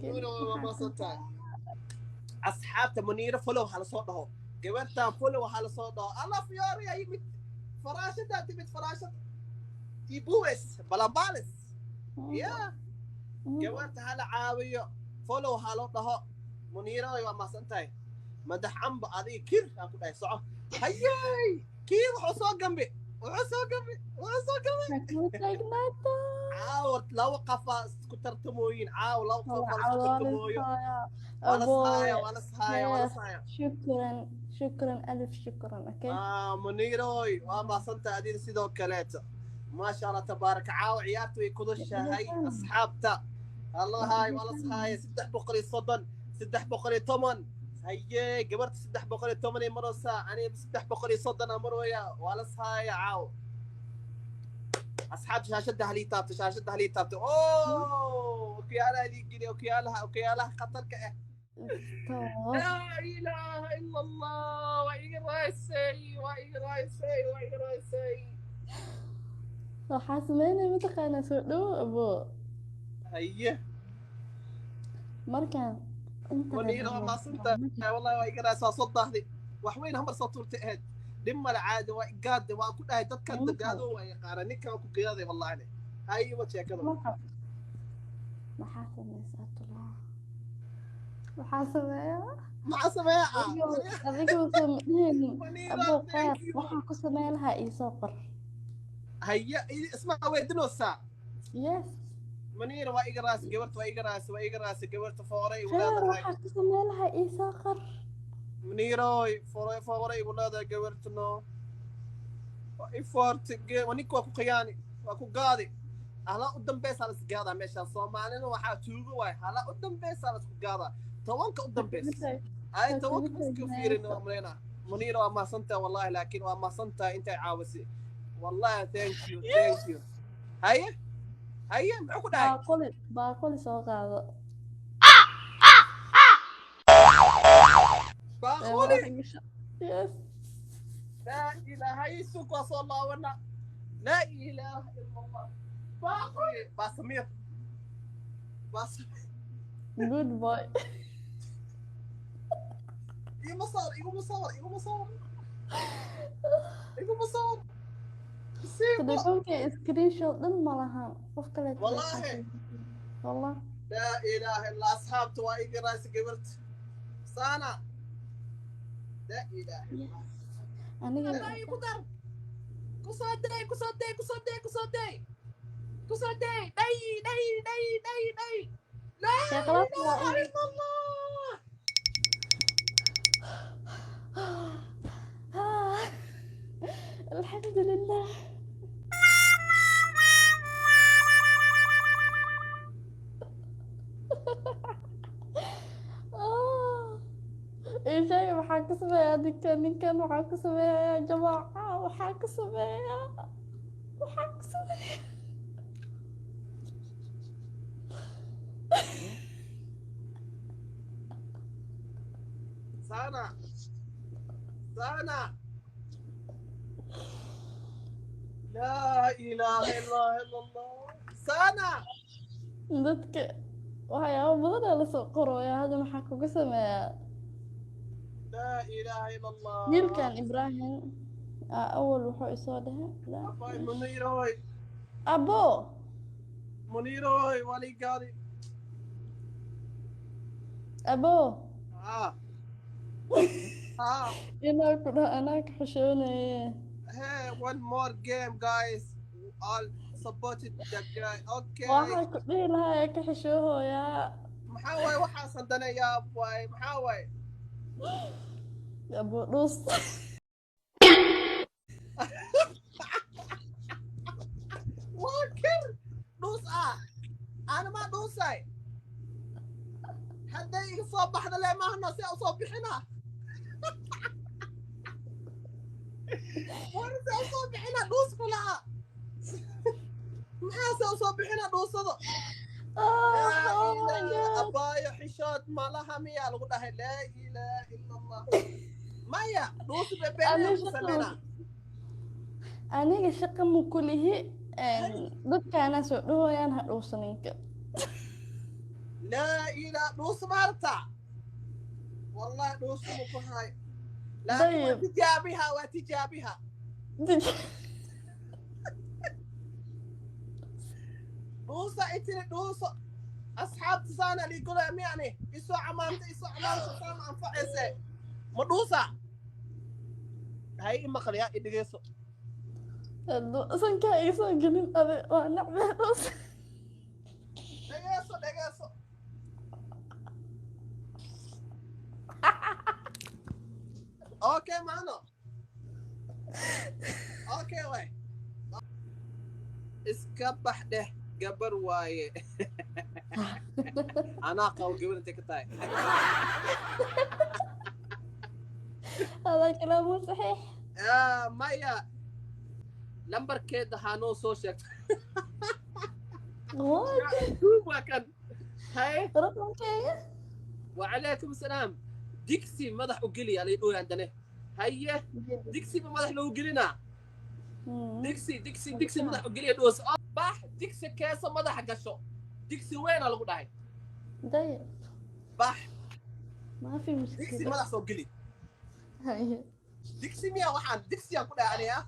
Muniiro, geli. waa mahadsantahay. Asxaabta, Muniiro follow hala soo dhaho. Gabartan follow hala soo dhaho. Alla, Fiyoore yaa yimid, faraashadaa timid, faraashad tibuwes balambales ya. Gabarta hala caawiyo, follow halo dhaho. Muniiro, waa mahadsan tahay. Madax camba adiga kir aan ku dhahay, soco. Hayey, kii wuxuu soo gambe, wuxuu soo gambe, wuxuu soo gambe. Maxaa taagnaata? Caawa laba qafaa isku tartamooyin, caawa laba qafaa isku tartamooyo. Waa la saaya, waa la saaya, waa la saaya. شكرا شكرا، ألف شكرا، okay. Ah, Muniiroy, waa mahadsantahay adiga sidoo kaleeto. Maasha Allah, tabaaraka. Caawa ciyaarta way kudushahay. Asxaabta allahay, waa la sahaaya. 330, 310. Haye, gabarta 310 ay maraysaa, aniga 330 aan maraya. Waa la sahaaya caawa. Asxaabta, shaashadda halii taabto, shaashadda halii taabto. Oh, okiyaalaha lii geliya, okiyaalaha, okiyaalaha khatarka ah. Laa ilaaha ila Allah, waa iga raysay, waa iga raysay, waa iga raysay. Waxaa sameynaya mataqaanaa? Soo dhowo, abo. Haye. Markaan inta Muniiro, waa mahadsantahay wallahi, waa iga raysay, waa soo daahday. Wax weyn hamar soo tuurtay ahayd, dhib male, caadi waa igaade. Waan ku dhahay dadkan dagaado waa yaqaana, ninkan waa ku gaaday wallahi. Haye, wa sheekada. Maxaa sameysaa tulaa? Maxaa sameeyaa? Maxaa sameeyaa? Adiga soo madheheynin, abo khayr waxaan ku sameyn lahaa iisoo qor. Haye, isma weydinoosaa? Yes. Muniira, waa iga raasi gabarta, waa iga raasi, waa iga raasi gabarta, fooray igu khayr leedahay. Waxaan ku sameyn lahaa iisoo qor. Muniiroy, fooray, fooray igu leedahay gabarta. No, waa i foorti, ninka waa ku khiyaani, waa ku gaadi. Hala u dambeysaa la isgaadaa meeshaan. Soomaalina waxaa tuugo waay, hala u dambeysaa la isku gaadaa, 10-ka u dambeys ay 10-ka iska fiirin waa malaynaa. Muniira, waa mahadsantahay wallahi, laakiin waa mahadsantahay intay caawisay wallahi. Thank you, thank you. Haye, haye, muxuu ku dhahay? Baaquli, baaquli soo qaado. Baaquli? Yes. Laa ilaaha isuk, waa soo laabana. Laa ilaaha ila Allah, baaquli baasamir, baasamir. Good boy. Iguma sawir, iguma sawir, iguma sawir, iguma sawir. Telefoonka screenshot dhan ma lahan qof kale. Wallaahi. Wallah. Laa ilaaha illa. Asxaabta, waa iga raasi gabarta saana. Laa ilaaha illa. Aniga ku dar, kusoo day, kusoo day, kusoo day, kusoo day, kusoo day, dhay dhay dhay dhay dhay. Laa ilaaha illa Allah. الحمد لله. Ii sheega, maxaa ka sameeyaa ninkan? Ninkan waxaa ka sameeyaa, jamaaca, waxaa ka sameeyaa, waxaa ka sameeyaa. Sana, sana. Laa ilaaha illa Allah, sana. Dadka waxyaabo badan aa lasoo qorooya. Hadda maxaa kuga sameeyaa? Laa ilaaha illa Allah. Wiilkan Ibrahim aa awal wuxuu isoo dhahay Abay Muniiroy. Abo. Muniiroy, waa lii gaadi. Abo. Ah ah. Inaa ku dhaho anaa ka xishoonaye. Hey, one more game, guys. All supported the guy. Okay. Waxaa ku dhihi lahaa ee ka xishoohoyaa. Maxaa waaye waxaasan danayaa waaye? Maxaa waaye? Abo dhus. Waa kir dhuus ah, ana maa dhuusay. Hadday iga soo baxda le maahno, si usoo bixina war, si usoo bixina dhuus kulaha. Maxaa se usoo bixina dhuusado? Oh my God. Abaayo, xishood malaha miyaa lagu dhahay? Laa ilaaha ila Allah, maya dhuusi bebeenaa ku sameyna. Aniga shaqa ma kulihi, dadkaana soo dhawayaan, ha dhuusaninka. Laa ilaa dhuuso ma aragtaa? Wallahi dhuuso ma ku hayo, laakiin waa طيب. Tijaabiha, waa tijaabiha. Dhuusa itiri, dhuuso. Asxaabta saana liigolaya miyani isoo camaamta, isoo camaamta saama anfacayse. Ma dhuusa? Hay, i maqliya, i dhegeyso. Sankaa iisoo gelin adi, waa nacbee dhuusa. Dhegeyso, dhegeyso. Okay, maano. Okay, way iska bax dheh, gabar waaye, anaa qabo. Gabar intay ka tahay? هذا كلام صحيح. Ah, maya, lambarkeeda haa noo soo sheegto. What? Waa kan, haye. رقمكيga. وعليكم السلام. Digsi madax u geli alay dhow handane. Haye, digsi ba madax loogu gelinaa. Digsi, digsi, digsi madax u geliya dhows. Bax, digsi keesa madaxa gasho, digsi weena lagu dhahay. طيب. Bax. ما في Digsi مشكلة. madax soo geli. هاي. Digsi miya? Waxaan digsiyaan ku dhahay aniga.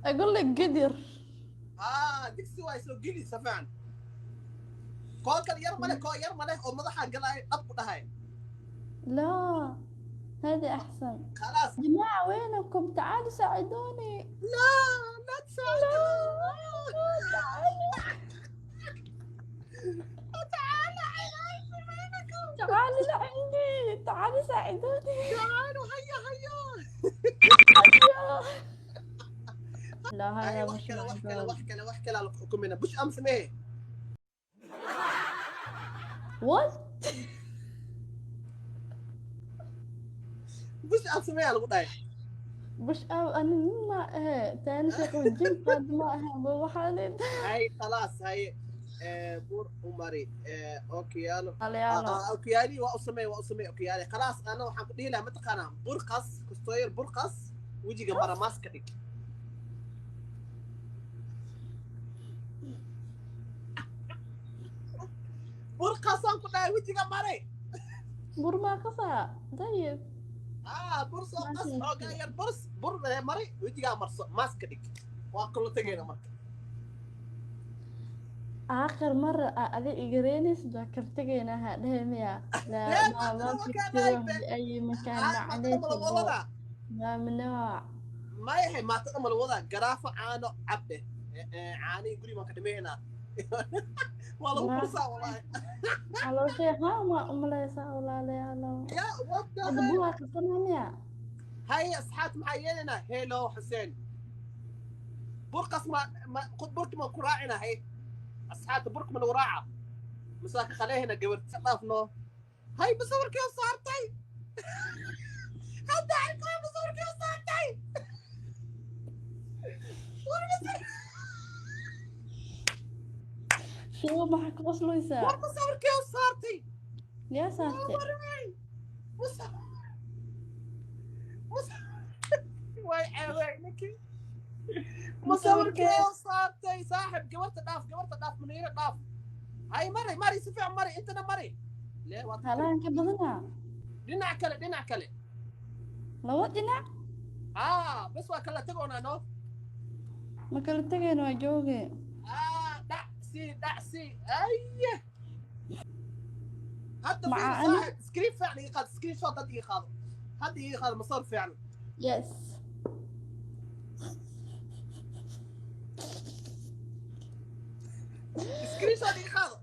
أقول لك قدر. Aa, digsi waay, soo geli si fiican. Koo kale yar male, koo yar male oo madaxa galay dhab ku dhahay. لا، هذه أحسن. Khalaas. جماعة، وينكم؟ تعالوا ساعدوني. لا لا تساعدوني. تعالوا. تعالوا وينكم؟ تعالوا لعندي، تعالوا ساعدوني. تعالوا، هيا هيا. لا، هاي هذا wax مش kale, wax kale, معقول. Wax kale, wax kale aan xukumina. Push up samee. What? Push up samee lagu dhahay. Push up أنا ما إيه تاني شغل الجيم قد ما أحب وحالي. Hay, khalaas, hay. Bur umari okiyaalo. يلا. Okiyaali waa u samee, waa u samee okiyaali. Khalaas, ana waxaan ku dhihi lahaa, mataqaanaa, burqas kastoo yar, burqas wejiga mara, maaska dhig. Burqasaan ku dhahay, wejiga maray. بور ما قصع، طيب. Ah, bur soo ما qas في xoogaa مشكلة. Yar burs bur mari, wejigaa marso, maaska dhig, waa kula tegayna marka. آخر مرة أذي إجرينيس ذكرتينا هذا لا. لا. ما ما ما ما في كان تروح هاي بأي مكان. Maata معليش ma la أبو wadaa. ممنوع. Mayahay, maatada ma la wadaa? Garaafo caano cabde, caanihii guri baan ka dhimaynaa, waa lagu ما fursaa wallahi. على شيء ها ما أمليسا ولا لا لا. Ya, what the هذا hell? بوها قصنا ميا. Hay, asxaabta, maxaa yeelaynaa? Hello Xuseen, burqas ma burki ma ku raacina? Hay, asxaabta, burka ma lagu raaca masaaka khaleehina? Gabarta dhaafno. Hay, masawirkii saartay hadda arkay, masawirkii saartay. War شو معك war وصلوا؟ masawirkii saartay. يا ساتر. Way ceebay ninkii masawirkee saartay. Saaxib, gabarta dhaaf, gabarta dhaaf, Muniiro dhaaf. Hay, mari, mari, si fiican mari, intana mari. Lee waad هلا كبدنا. Dhinac kale, dhinac kale. لو dhinac. Aa, bas, waa kala tagoonaa no. Ma kala tegayno, waa jooge. Aa, dhac sii, dhac sii. Aye, hadda مع fiir. أنا Saaxib, screen fiican ii qaado, screenshot hadda ii qaado, hadda ii qaado masawir fiican. Yes. Screenshot ii qaado.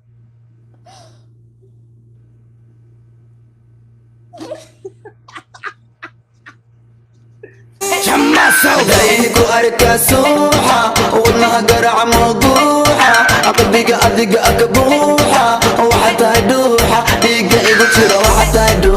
Ku arka suuxa, wadnaha garaca mawduuxa, qalbiga adiga aka buuxa, waxa tahay dhuuxa dhiigga igu jira, waxa tahay dhuuxa.